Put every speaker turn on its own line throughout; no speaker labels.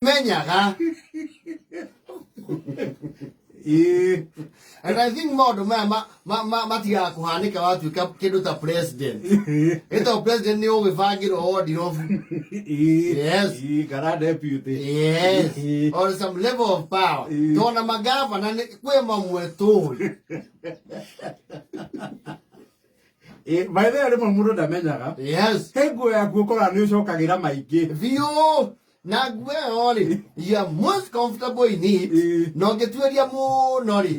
Menyaga. And I think maũndũ maya matigaga kũhanĩka watuĩka kĩndũ ta president. Ĩtagwo president nĩ ũgĩbangĩrwo wardrobe. Yes.
Kana deputy.
Yes. Or some level of power. Tona magavana nĩ kwĩ mamwe tũĩ.
By the way, rĩmwe mũndũ ndamenyaga. He nguo yaku ũkoraga nĩ ũcokagĩra maingĩ.
Biũ. Na nguo ĩyo rĩ, you are most comfortable in it. Na ũngĩtuĩria mũno rĩ,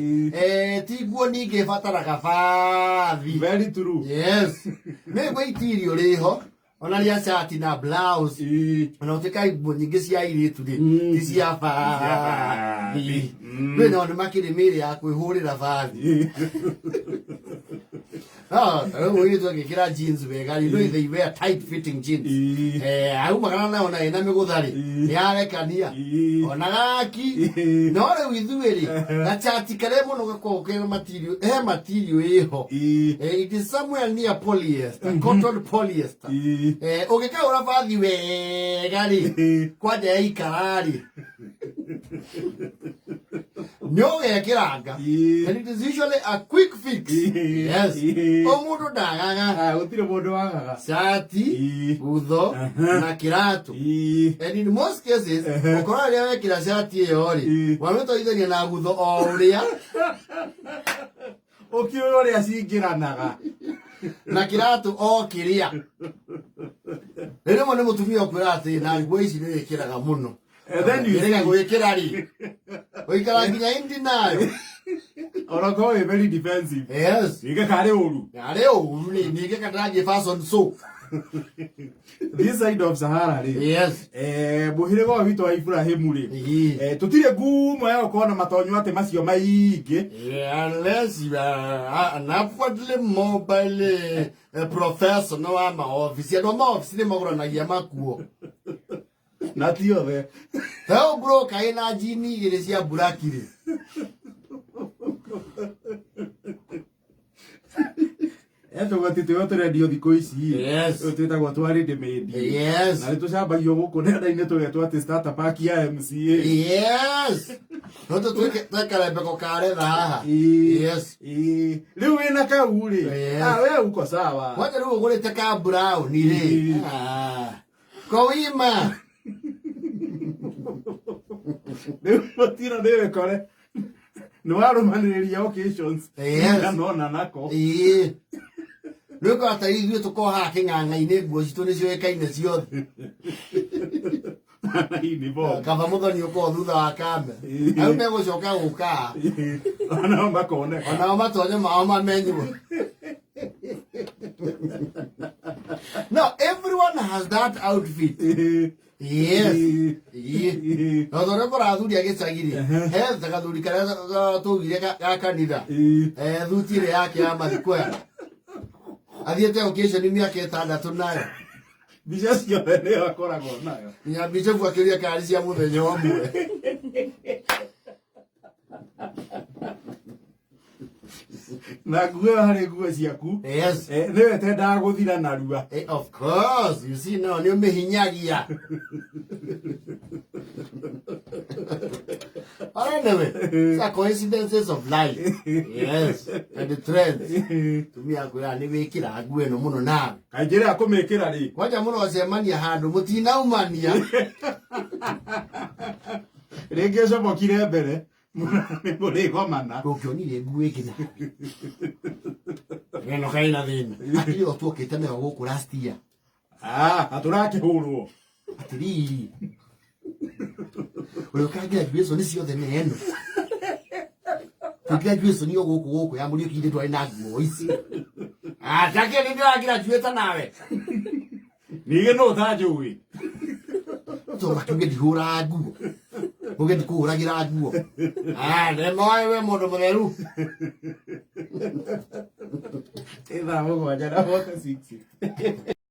ti nguo ningĩ ĩbataraga bathi.
Very true.
Yes. Nĩ nguo itirio rĩho ona rĩa cati na blouse, ona gũtuĩka nguo nyingĩ cia airĩtu rĩ, ti cia bathi. Rĩ no nĩ makĩrĩ mĩĩrĩ ya kwĩhũrĩra bathi. Ah, rĩu mũirĩtu agĩkĩra jeans wega rĩ, no they wear tight fitting jeans. Aumagara nayo na ĩna mĩgũtha rĩ, nĩ yarekania. Ona gaki. No rĩu ithuĩ rĩ, gacati karĩa mũno gakoragwo kena material, he material ĩho. It is somewhere near polyester, cotton polyester. Ũngĩkahũra bathi wega rĩ, kwanja yaikara rĩ, nĩ ũgekĩranga. And it is usually a quick fix. Yes. O mũndũ ndagaga.
Ah, gũtirĩ mũndũ wagaga.
Cati, gutho na kĩratũ. And in most cases, ũkoraga rĩrĩa wekĩra cati ĩyo rĩ, wamĩtwarithania na gutho o ũrĩa.
Ũkĩũĩ ũrĩa cingĩranaga.
Na kĩratũ o kĩrĩa. Rĩmwe nĩ mũtumia ũkwĩra atĩ na nguo ici nĩ wĩkĩraga mũno.
And then you
Ngĩrega
see,
gwĩkĩra rĩ, ũikara nginya indi nayo.
Ona korwo wĩ very defensive.
Yes.
Wĩke karĩ ũru.
Arĩ ũru rĩ, ningĩ kandathiĩ fashion show.
This side of Sahara rĩ. Mũhĩrĩga ũyũ witũ wa Ibrahimu rĩ. Tũtirĩ ngumo ya gũkorwo na matonyo atĩ macio maingĩ.
Yeah, unless you are an upwardly mobile professional wa maobici. Andũ a maobici nĩ magũranagia makuo.
Na ti othe.
Heo broker ĩna njini igĩrĩ cia mburaki rĩ.
Tũgoti tũrĩa tũrendio thikũ ici.
Yes.
Tũyũ twĩtagwo twa ready made.
Yes.
Na nĩ tũcambagio gũkũ nenda-inĩ tũgetwo atĩ starter pack ya MCA.
Yes. No tũtuĩke twekarembeko ka retha haha. Yes.
Rĩu wĩna kau rĩ.
Yes.
Ah, we uko sawa.
Kwanja rĩu ũgũrĩte ka brown rĩ. Ah. Kowima.
Rĩu mũtino nĩ wĩkore. Nĩ warũmanĩrĩria occasions.
Yes.
Nona nako.
Ĩĩ. Rĩu kwa ta ithuĩ tũkorwo haha kĩng'ang'a-inĩ nguo citũ nĩ ciũĩkaine ciothe.
Ini bo.
Kaba mũthoni ũkorwo thutha wa kambe. Hau megũcoka gũka.
Onao makoneka.
Onao matonyo mao mamenywo. No, everyone has that outfit. Yes. Ĩĩ. No tondũ ũkora athuri a gĩcagi rĩ, he ta gathuri karĩa twaugire ga kanitha. Thuti ĩrĩa yake ya mathiko aya. Athiĩte occasion mĩaka 6 nayo.
Mbica ciothe nĩyo akoragwo nayo.
Nginya bishop akĩũria kari cia mũthenya ũmwe.
Na nguo ĩyo harĩ nguo ciaku.
Yes.
Nĩyo ĩtendaga gũthira narua.
Of course, you see no nĩ ũmĩhinyagia. But anyway, it's a coincidences of life. Yes, and the trends. Tumia akwĩra nĩ wĩkĩra nguo ĩno mũno nawe.
Kaingĩ rĩrĩa kũmĩkĩra rĩ.
Kwanja mũrocemania handũ mũtinaumania.
Rĩngĩ ũcomokire mbere. Nĩ mũrĩgomana.
Ndũngĩonire nguo ĩngĩ nawe. Ĩno kaĩ na thĩna. Akĩrĩ o tuokĩte nayo gũkũ last year.
Ah, na tũrakĩhũrwo.
Atĩrĩrĩ. Ũrĩa ũka graduation ciothe nĩ ĩno. Tũ graduation yo gũkũ gũkũ ya Mũriũki ndĩ twarĩ na nguo ici. Ah, take nĩ ndĩra-graduate nawe.
Ningĩ no ũtanjũĩ.
To makiuge ndihũraga nguo. Uge ndikũhũragĩra nguo. Ah, nĩ moĩ we mũndũ mũtheru.
Ĩ thaa 7:46.